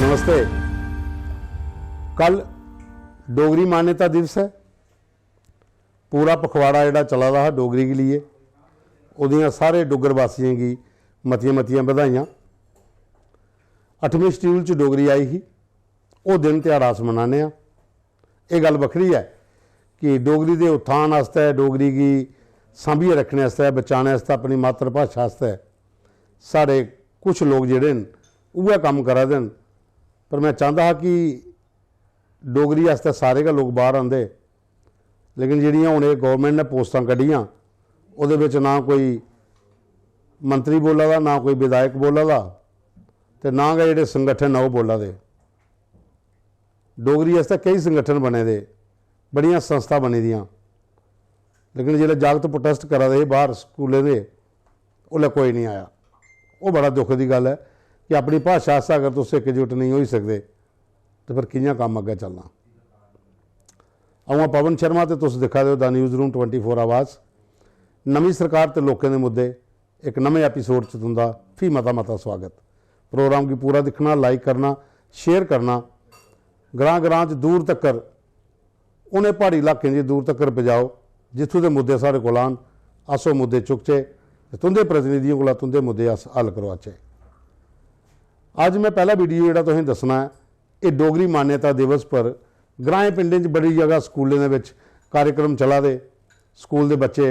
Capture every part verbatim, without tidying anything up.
नमस्ते। कल डोगरी मान्यता दिवस ऐ। पूरा पखवाड़ा जेह्ड़ा चला दा हा डोगरी गी लेइयै, ओह्दियां सारे डुग्गर वासियें गी मतियां मतियां बधाइयां। अठमें schedule च डोगरी आई ही, ओह् दिन ध्याड़ा अस मनाने आं। एह् गल्ल बक्खरी ऐ कि डोगरी दे उत्थान आस्तै, डोगरी गी सांभियै रक्खने आस्तै, बचाने आस्तै, अपनी मातृभाशा आस्तै साढ़े कुछ लोक जेह्ड़े न, उ'ऐ कम्म करा दे न। पर में चांह्दा हा कि डोगरी आस्तै सारे गै लोक बाह्र आंदे, लेकिन जेह्ड़ियां हून एह् government ने पोस्टां कड्ढियां, ओह्दे बिच ना कोई मंत्री बोला दा, ना कोई विधायक बोला दा, ते ना गै जेह्ड़े संगठन न, ओह् बोला दे। डोगरी आस्तै केई संगठन बने दे, बड़ियां संस्था बनी दियां, लेकिन जिसलै जागत protest करा दे हे बाह्र स्कूलें दे, उसलै कोई निं आया। ओह् बड़ा दुख दी गल्ल ऐ कि अपनी भाशा आस्तै अगर तुस इकजुट नेईं होई सकदे, ते फिर कि'यां कम्म अग्गें चलना? अ'ऊं आं पवन शर्मा ते तुस दिक्खा दे ओ The News Room twenty four आवाज। नमीं सरकार ते लोकें दे मुद्दे, इक नमें episode च तुं'दा फ्ही मता मता स्वागत। प्रोग्राम गी पूरा दिक्खना, like करना, share करना, ग्रां ग्रां च दूर तक्कर, उ'नें प्हाड़ी इलाकें च दूर तक्कर पजाओ, जित्थूं दे मुद्दे साढ़े कोल आन, अस ओह् मुद्दे चुकचै ते तुं'दे प्रतिनिधियें कोला तुं'दे मुद्दे अस हल करोआचै। अज्ज में पैह्ला video जेह्ड़ा तुसेंगी दस्सना ऐ, एह् डोगरी मान्यता दिवस पर ग्राएं पिंडें च बड़ी जगह स्कूलें दे बिच कार्यक्रम चला दे, स्कूल दे बच्चे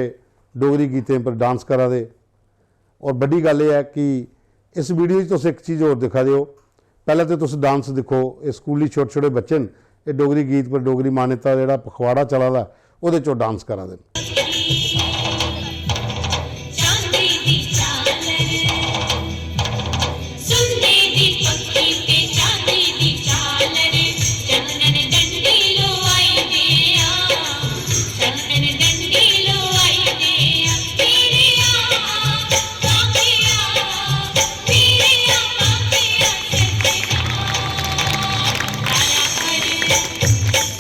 डोगरी गीतें पर dance करा दे। और बड्डी गल्ल एह् ऐ कि इस video च तुस इक चीज होर दिक्खा दे ओ, पैह्लें ते तुस dance दिक्खो, एह् स्कूली छोटे छोटे बच्चे न, एह् डोगरी गीत पर डोगरी मान्यता दा जेह्ड़ा पखवाड़ा चला दा, ओह्दे च ओह् dance करा दे न। चांदी दी झालर, सुन्ने दी पक्खी ते चांदी दी झालर, चन्नन डंडी लोआई दे आ, चन्नन डंडी लोआई दे आ, तेरे आ, बाबे आ, तेरे आ, बाबे आ, सजना। तारा पर,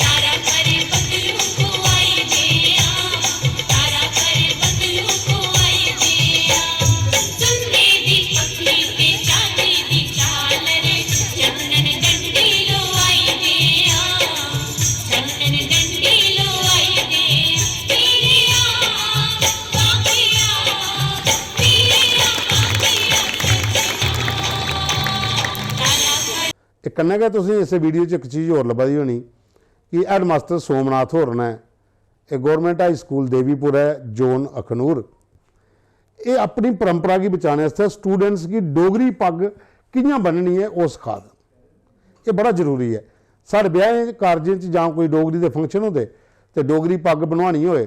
तारा पर बदलू को आई दे आ, तारा पर बदलू को आई दे आ, सुन्ने दी पखी ते चांदी दी झालर, चन्नन डंडी लो आई दे आ, चन्नन डंडी लो आई दे आ, तेरे आ, बाबे आ, तेरे आ, बाबे आ, सजना। तारा पर। ते कन्नै गै तुसें इस video च इक चीज होर लब्भा दी होनी कि headmaster सोमनाथ होर न, एह् Government High School देवीपुर ऐ, zone अखनूर, एह् अपनी परंपरा गी बचाने आस्तै students गी डोगरी पग्ग कि'यां ब'न्ननी ऐ, ओह् सखा दे। एह् बड़ा जरूरी ऐ। साढ़े ब्याहें कारजें च जां कोई डोगरी दे function होंदे ते डोगरी पग्ग बनवानी होए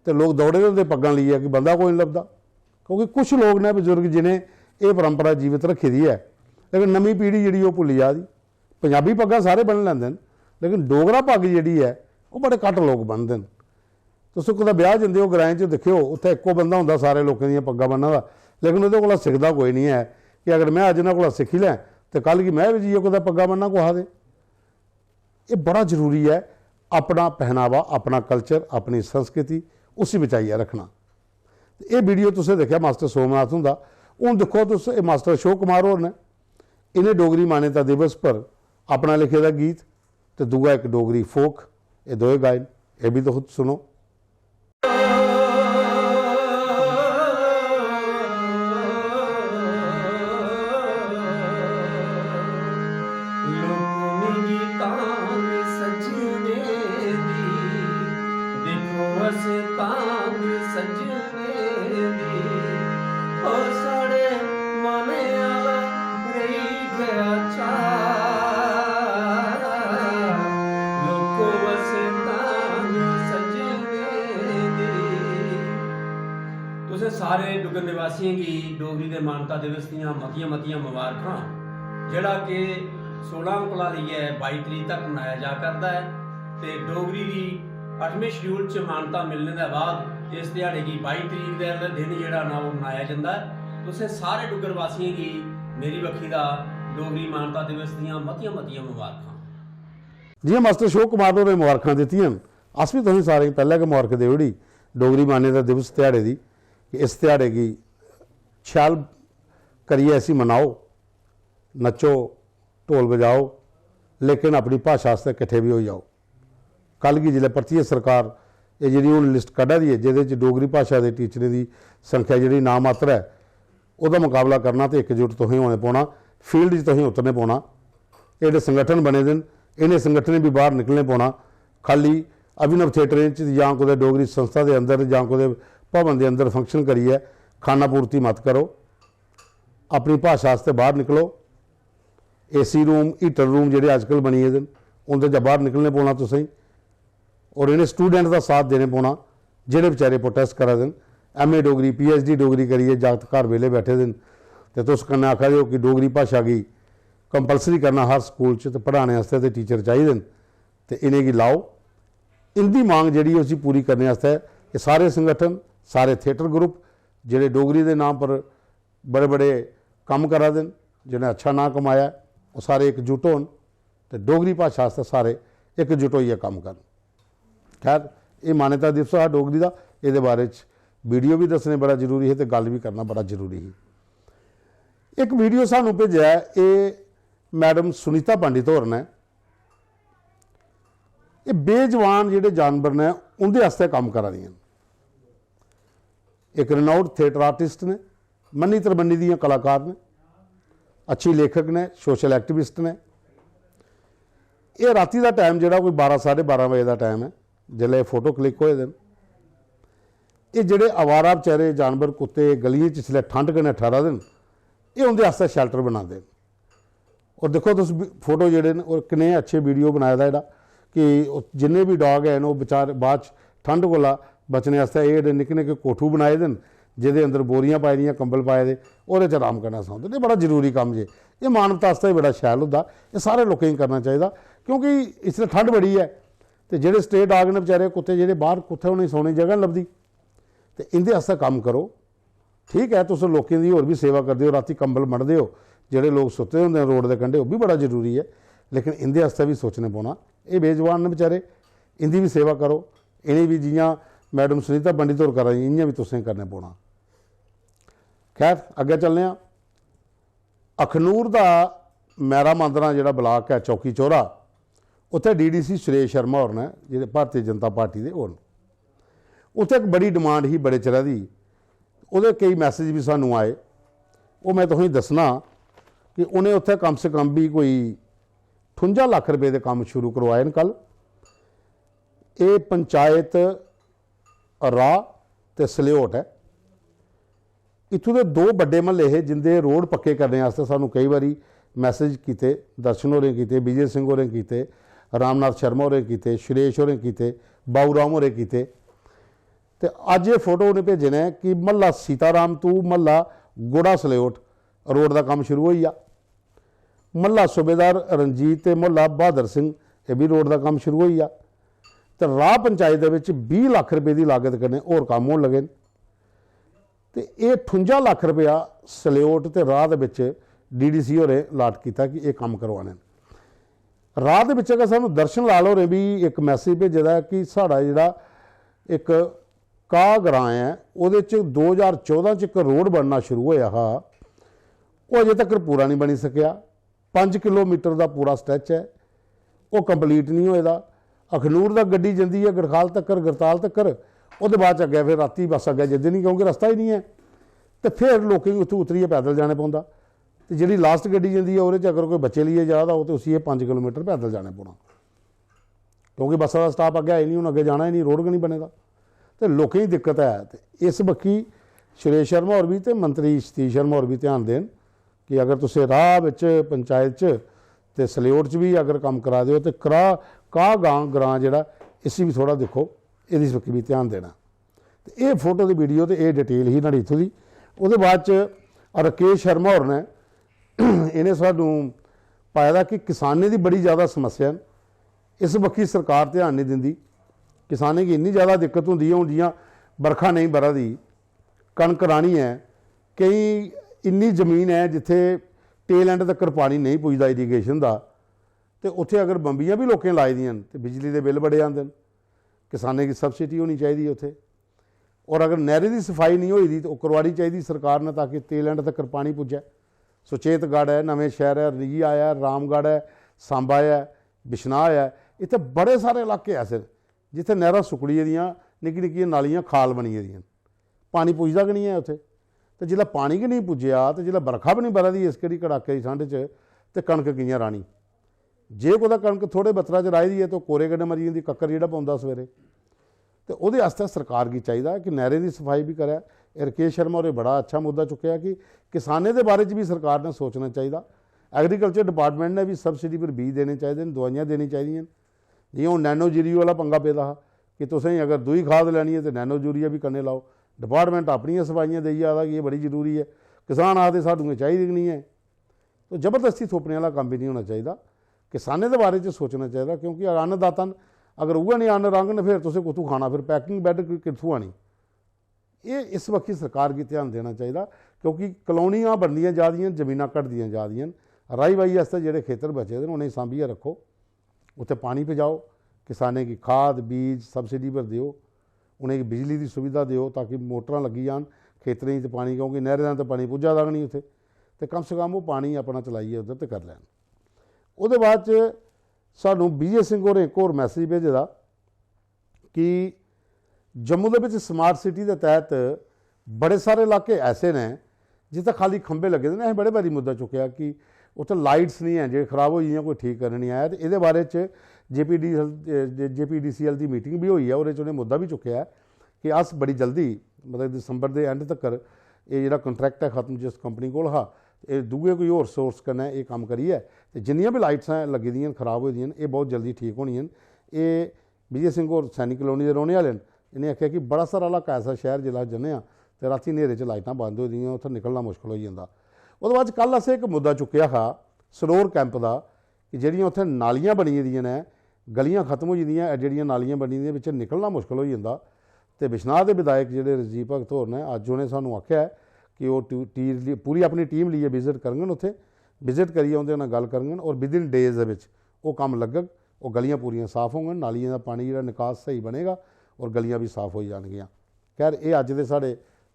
ते लोक दौड़े दे होंदे पग्गां लेइयै कि बंदा कोई निं लभदा, क्योंकि कुछ लोक न बजुर्ग जि'नें एह् परंपरा जीवत रक्खी दी ऐ, लेकिन नमीं पीढ़ी जेह्ड़ी ओह् भुल्ली जा दी। पंजाबी पग्गां सारे ब'न्नी लैंदे न, लेकिन डोगरा पग्ग जेह्ड़ी ऐ ओह् बड़े घट्ट लोक ब'नदे न। तुस कुतै ब्याह् जंदे ओ, ग्राएं च दिक्खेओ, उत्थै इक्को बंदा होंदा सारे लोकें दियां पग्गां ब'न्ना दा, लेकिन ओह्दे कोला सिखदा कोई निं ऐ कि अगर में अज्ज इ'नें कोला सिक्खी लैं ते कल गी में बी जाइयै कुतै पग्गां ब'न्नां कुसै दे। एह् बड़ा जरूरी ऐ, अपना पहनावा, अपना culture, अपनी संस्कृति, उसी बचाइयै रक्खना। ते एह् video तुसें दिक्खेआ मास्टर सोमनाथ हुंदा। हून दिक्खो तुस, एह् मास्टर अशोक कुमार होर न, इ'नें डोगरी मान्यता दिवस पर अपना लिखे दा गीत ते दूआ इक डोगरी folk, एह् दोए गाए न, एह् बी तुस सुनो। लोक मिगी तांग सजने दी, दिक्खो अस तांग सजने दी, ओ साढ़े मनै आह्ला रेही गेआ चाऽ। लोको अस तांग सजने दी। तुसें सारे डुग्गर निवासियें गी डोगरी दे मानता दिवस दियां मतियां-मतियां मबारखां, जेह्ड़ा कि सोलां कोला लेइयै बाई तरीक तक मनाया जा करदा ऐ ते डोगरी दी अठमें schedule च मानता मिलने दे बाद इस ध्याड़े गी बाई तरीक दे आह्ले दिन जेह्ड़ा ना ओह् मनाया जंदा ऐ। तुसें सारे डुग्गर वासियें गी मेरी बक्खी दा डोगरी मानता दिवस दियां मतियां-मतियां मबारखां। जि'यां मास्टर अशोक कुमार होरें मबारखां दित्तियां न, अस बी तुसें सारें गी पैह्लें गै मबारख देई ओड़ी डोगरी मान्यता दिवस ध्याड़े दी, कि इस ध्याड़े गी शैल करियै इसी मनाओ, नच्चो, ढोल बजाओ, लेकिन अपनी भाशा आस्तै किट्ठे बी होई जाओ। कल गी जिसलै परतियै सरकार एह् जेह्ड़ी हून लिस्ट कड्ढा दी ऐ, जेह्दे च डोगरी भाशा दे टीचरें दी संख्या जेह्ड़ी नामात्र ऐ, ओह्दा मकाबला करना ते इकजुट तुसें होने पौना, फील्ड च तुसें उतरने पौना। एह् जेह्ड़े संगठन बने दे न, इ'नें संगठनें बी बाह्र निकलने पौना। खाल्ली अभिनव थिएटरें च जां कुतै डोगरी संस्था दे अंदर जां कुतै भवन दे अंदर फंक्शन करियै खाना पूर्ति मत करो। अपनी भाशा आस्तै बाह्र निकलो। एसी रूम, हीटर रूम जेह्ड़े अजकल बनी गेदे न, उं'दे चा बाह्र निकलने पौना तुसेंगी। और इ'नें स्टूडेंट दा साथ देने पौना, जेह्ड़े बेचारे प्रोटेस्ट करा दे न। एमए डोगरी, पीएचडी डोगरी करियै जागत घर बेह्ले बैठे दे न, ते तुस कन्नै आखा दे ओ कि डोगरी भाशा गी कंपलसरी करना हर स्कूल च, ते पढ़ाने आस्तै ते टीचर चाहिदे न, ते इ'नेंगी लाओ। इं'दी मांग जेह्ड़ी ऐ, उसी पूरी करने आस्तै एह् सारे संगठन, सारे थिएटर ग्रुप, जेह्ड़े डोगरी दे नांऽ पर बड़े बड़े कम्म करा दे न, जि'नें अच्छा नांऽ कमाया ऐ, ओह् सारे इकजुट होन ते डोगरी भाशा आस्तै सारे इकजुट होइयै कम्म करन। खैर, एह् मान्यता दिवस हा डोगरी दा, एह्दे बारे च वीडियो बी दस्सने बड़ा जरूरी ही ते गल्ल बी करना बड़ा जरूरी ही। इक वीडियो सानूं भेजेआ ऐ, एह् मैडम सुनीता पंडित होर ने। एह् बेजवान जेह्ड़े जानवर ने, उं'दे आस्तै कम्म करा दियां न। इक renowned theatre artist ने, मन्नी तरमन्नी दियां कलाकार ने, अच्छी लेखक ने, सोशल एक्टिविस्ट ने। एह् रातीं दा टाइम जेह्ड़ा कोई बारां, साढ़े बारां बजे दा टाइम ऐ, जिसलै एह् फोटो क्लिक होए दे न। एह् जेह्ड़े आवारा बेचारे जानवर, कुत्ते, गलियें च इसलै ठंड कन्नै ठैह्रा दे न, एह् उं'दे आस्तै शैल्टर बनांदे न। और दिक्खो तुस, फोटो जेह्ड़े न, और किन्ने अच्छे वीडियो बनाए दा जेह्ड़ा कि ओह् जिन्ने बी डॉग हैन, ओह् बेचारे बाद च ठंड कोला बचने आस्तै एह् जेह्ड़े निक्के निक्के कोठू बनाए दे न, जेह्दे अंदर बोरियां पाई दियां, कंबल पाए दे, ओह्दे च आराम कन्नै सौंदे न। एह् बड़ा जरूरी कम्म जे, एह् मानवता आस्तै बड़ा शैल होंदा। एह् सारे लोकें गी करना चाहिदा, क्योंकि इसलै ठंड बड़ी ऐ ते जेह्ड़े स्ट्रे डॉग न बेचारे, कुत्ते जेह्ड़े, बाह्र कुत्थै उ'नेंगी सौने दी जगह निं लभदी। ते इं'दे आस्तै कम्म करो। ठीक ऐ, तुस लोकें दी होर बी सेवा करदे ओ, रातीं कंबल बंडदे ओ, जेह्ड़े लोक सुत्ते दे होंदे न रोड दे कंढे, ओह् बी बड़ा जरूरी ऐ, लेकिन इं'दे आस्तै बी सोचने पौना। एह् बेजवान न बेचारे, इं'दी बी सेवा करो। इ'नें बी, जि'यां मैडम सुनीता पंडित होर करा दियां, इ'यां बी तुसें करने पौना। खैर, अग्गें चलने आं। अखनूर दा मैरा मांदरा जेह्ड़ा ब्लाक ऐ, चौकी चौरा, उत्थै डीडीसी सुरेश शर्मा होर न, जेह्ड़े भारती जनता पार्टी दे होर न। उत्थै इक बड़ी डिमांड ही बड़े चिरै दी, ओह्दे केई मैसेज बी सानूं आए। ओह् में तुसेंगी दस्सना कि उ'नें उत्थै कम से कम बी कोई ठुंजा लक्ख रपेऽ दे कम्म शुरू करोआए न कल। एह् पंचायत राह् ते सलेओट ऐ। इत्थूं दे दो बड्डे म्हल्ले हे, जिंदे रोड पक्के करने आस्तै सानूं केई बारी मैसेज कीते, दर्शन होरें कीते, विजय सिंह होरें कीते, रामनाथ शर्मा होरें कीते, सुरेश होरें कीते, बाऊ राम होरें कीते। ते अज्ज एह् फोटो उ'नें भेजे न कि म्हल्ला सीताराम तू म्हल्ला गोड़ा सलेओट रोड दा कम्म शुरू होई गेआ। म्हल्ला सूबेदार रंजीत ते म्हल्ला बहादर सिंह, एह् बी रोड दा कम्म शुरू होई गेआ। ते राह् पंचायत दे बिच बीह् लक्ख रपेऽ दी लागत कन्नै होर कम्म होन लगे न। ते एह् ठुंजा लक्ख रपेआ सलेओट ते राह् दे बिच डीडीसी होरें अलाट कीता कि एह् कम्म करोआने न। राह् दे बिच गै सानूं दर्शन लाल होरें बी इक मैसेज भेजे दा ऐ कि साढ़ा जेह्ड़ा इक काह् ग्रांऽ ऐ, ओह्दे च दो ज्हार चौदां च इक रोड बनना शुरू होएआ हा, ओह् अजें तक्कर पूरा निं बनी सकेआ। पंज किलोमीटर दा पूरा स्ट्रैच ऐ, ओह् कंप्लीट निं होए दा। अखनूर दा गड्डी जंदी ऐ गड़खाल तक्कर, गरताल तक्कर, ओह्दे बाद च अग्गें फिर रातीं बस अग्गें जंदी निं, क्योंकि रस्ता ही निं ऐ। ते फिर लोकें गी उत्थूं उतरियै पैदल जाने पौंदा। ते जेह्ड़ी लास्ट गड्डी जंदी ऐ, ओह्दे च अगर कोई बच्चे लेइयै जा दा होग, ते उसी एह् पंज किलोमीटर पैदल जाने पौना, क्योंकि बस्सा दा स्टाप अग्गें है निं, हून अग्गें जाना ही निं, रोड गै निं बने दा। ते लोकें गी दिक्कत ऐ। ते इस बक्खी सुरेश शर्मा होर बी ते मंत्री सतीश शर्मा होर बी ध्यान देन कि अगर तुस राह् बिच, पंचायत च ते सलेओट च बी अगर कम्म करा दे ओ, ते करा, काह् गांव, ग्रांऽ जेह्ड़ा, इसी बी थोह्ड़ा दिक्खो, एह्दी बक्खी बी ध्यान देना। ते एह् फोटो ते वीडियो ते एह् डिटेल ही न्हाड़ी इत्थूं दी। ओह्दे बाद च राकेश शर्मा होर ने, इ'नें सानूं पाए दा कि किसानें दी बड़ी ज़्यादा समस्या न, इस बक्खी सरकार ध्यान निं दिंदी। किसानें गी इन्नी ज़्यादा दिक्कत होंदी ऐ, हून जि'यां बरखा नेईं ब'रा दी, कनक राह्नी ऐ, केईं इन्नी जमीन ऐ जित्थै टेल एंड तक्कर पानी नेईं पुजदा इरीगेशन दा, ते उत्थै अगर बंबियां बी लोकें लाई दियां न ते बिजली दे बिल बड़े आंदे न। किसानें गी सब्सिडी होनी चाहिदी उत्थै। और अगर नैह्‌रें दी सफाई नेईं होई दी ते ओह् करवानी चाहिदी सरकार ने, ताकि टेल एंड तक्कर पानी पुज्जै। सुचेतगढ़ ऐ, नमें शैह्र ऐ, रिया ऐ, रामगढ़ ऐ, सांबा ऐ, बिश्नाह ऐ। इत्थै बड़े सारे इलाके ऐसे न जित्थै नैह्रां सुकड़ी दियां, निक्की निक्कियां नालियां खाल बनी गेदियां न। पानी पुजदा गै निं ऐ उत्थै। ते जिसलै पानी गै निं पुज्जेआ ते जिसलै बरखा बी निं ब'रा दी इस करी कड़ाके दी ठंड च, ते कनक कि'यां राह्नी? जे कुतै कनक थोह्ड़े बत्तरा च राही दी ऐ ते ओह् कोरे कन्नै मरी जंदी, कक्कर जेह्ड़ा पौंदा सवेरे। ते ओह्दे आस्तै सरकार गी चाहिदा कि नैह्रें दी सफाई बी करै। एह् राकेश शर्मा होरें बड़ा अच्छा मुद्दा चुक्केआ कि किसानें दे बारे च बी सरकार ने सोचना चाहिदा। एग्रीकल्चर डिपार्टमेंट ने बी सब्सिडी पर बीज देने चाहिदे न, दवाइयां देनी चाहिदियां न। जि'यां हून नैनो यूरिया आह्ला पंगा पेदा हा कि तुसें अगर दूई खाद लैनी ऐ ते नैनो यूरिया बी कन्नै लाओ। डिपार्टमेंट अपनियां सफाइयां देई जा दा कि एह् बड़ी जरूरी ऐ, किसान आखदे सानूं एह् चाहिदी गै निं ऐ। तो जबरदस्ती थोपने आह्ला कम्म बी निं होना चाहिदा। किसानें दे बारे च सोचना चाहिदा, क्योंकि अगर अन्नदाता न, अगर उ'ऐ नेह् अन्न रांह्ङन, फिर तुसें कुत्थूं खाना, फिर पैकिंग बैड कि-, कित्थूं आनी? एह् इस बक्खी सरकार गी ध्यान देना चाहिदा, क्योंकि कॉलोनियां बनदियां जा दियां न, जमीनां घटदियां जा दियां न। राही बाही आस्तै जेह्ड़े खेतर बचे दे न, उ'नेंगी सांभियै रक्खो, उत्थै पानी पजाओ, किसानें गी खाद बीज सब्सिडी पर देओ, उ'नेंगी बिजली दी सुविधा देओ ताकि मोटरां लग्गी जान खेतरें च ते पानी, क्योंकि नैह्रें दा ते पानी पुज्जा दा गै निं उत्थै। ते कम से कम ओह् पानी अपना चलाइयै उद्धर ते करी लैन। ओह्दे बाद च सानूं विजय सिंह होरें इक होर मैसेज भेजे दा कि जम्मू दे बिच स्मार्ट सिटी दे तैह्त बड़े सारे इलाके ऐसे न जित्थै खाली खंभे लग्गे दे न। असें बड़े बारी मुद्दा चुक्केआ कि उत्थै लाइट्स निं हैन, जेह्ड़े खराब होई गेइयां, कोई ठीक करन निं आया। ते एह्दे बारे च J P D, J P D C L दी मीटिंग बी होई ऐ, ओह्दे च उ'नें मुद्दा बी चुक्केआ ऐ कि अस बड़ी जल्दी, मतलब दिसंबर दे एंड तक्कर एह् जेह्ड़ा कॉन्ट्रैक्ट ऐ खत्म जिस कंपनी कोल हा, एह् दूए कोई होर सोर्स कन्नै एह् कम्म करियै ते जिन्नियां बी लाइट्सां लग्गी दियां न, खराब होई दियां न, एह् बहुत जल्दी ठीक होनियां न। एह् विजय सिंह होर सैनिक कॉलोनी दे रौह्ने आह्ले न। इ'नें आखेआ कि बड़ा सारा इलाका ऐसा शैह्र जिसलै अस जन्ने आं ते रातीं न्हेरे च लाइटां बंद होई दियां, उत्थै निकलना मुश्कल होई जंदा। ओह्दे बाद च कल असें इक मुद्दा चुक्केआ हा सरोर कैंप दा कि जेह्ड़ियां उत्थै नालियां बनी गेदियां न, गलियां खत्म होई गेदियां, एह् जेह्ड़ियां नालियां बनी दियां, बिच्च निकलना मुश्कल होई जंदा। ते बिश्नाह दे विधायक जेह्ड़े रजीव भगत होर न, अज्ज उ'नें सानूं आखेआ ऐ कि ओह् टू-, टीम ली-, पूरी अपनी टीम लेइयै विजिट करङन उत्थै, विजिट करियै उं'दे कन्नै गल्ल करङन और विद इन डेज दे बिच ओह् कम्म लग्गग, ओह् गलियां पूरियां साफ होङन, नालियें दा पानी जेह्ड़ा निकास स्हेई बनेगा और गलियां बी साफ होई जानगियां। खैर, एह् अज्ज दे साढ़े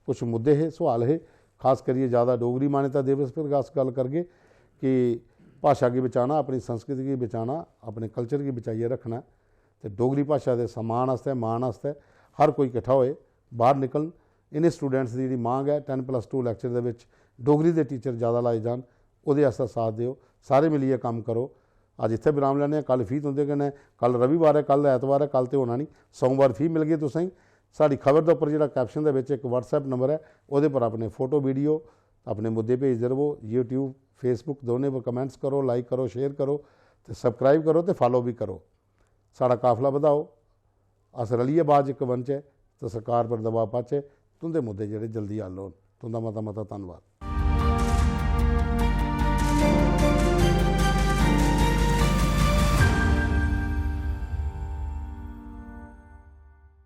कुछ मुद्दे हे, सोआल हे, खास करियै ज़्यादा डोगरी मान्यता दिवस पर अस गल्ल करगे कि भाशा गी बचाना, अपनी संस्कृति गी बचाना, अपने कल्चर गी बचाइयै रक्खना ऐ। ते डोगरी भाशा दे सम्मान आस्तै, मान आस्तै हर कोई किट्ठा होए, बाह्र निकलन। इ'नें स्टूडेंट्स दी जेह्ड़ी मांग ऐ, टैन प्लस टू लैक्चर दे बिच डोगरी दे टीचर ज़्यादा लाए जान, ओह्दे आस्तै साथ देओ। सारे मिलियै कम्म करो। अज्ज इत्थै विराम लैने आं, कल फ्ही तुं'दे कन्नै, कल रविवार ऐ, कल ऐतवार ऐ, कल ते होना निं, सोमवार फ्ही मिलगे तुसेंगी। साढ़ी खबर दे उप्पर जेह्ड़ा कैप्शन दे बिच इक WhatsApp नंबर ऐ, ओह्दे पर अपने फोटो, वीडियो, अपने मुद्दे भेजदे र'वो। YouTube, Facebook दौनें पर कमेंट्स करो, लाइक करो, शेयर करो ते सब्सक्राइब करो ते फॉलो बी करो। साढ़ा काफला बधाओ, अस रलियै बाज इक बनचै ते सरकार पर दबाऽ पाचै, तुं'दे मुद्दे जेह्ड़े जल्दी हल होन। तुं'दा मता मता धन्नवाद।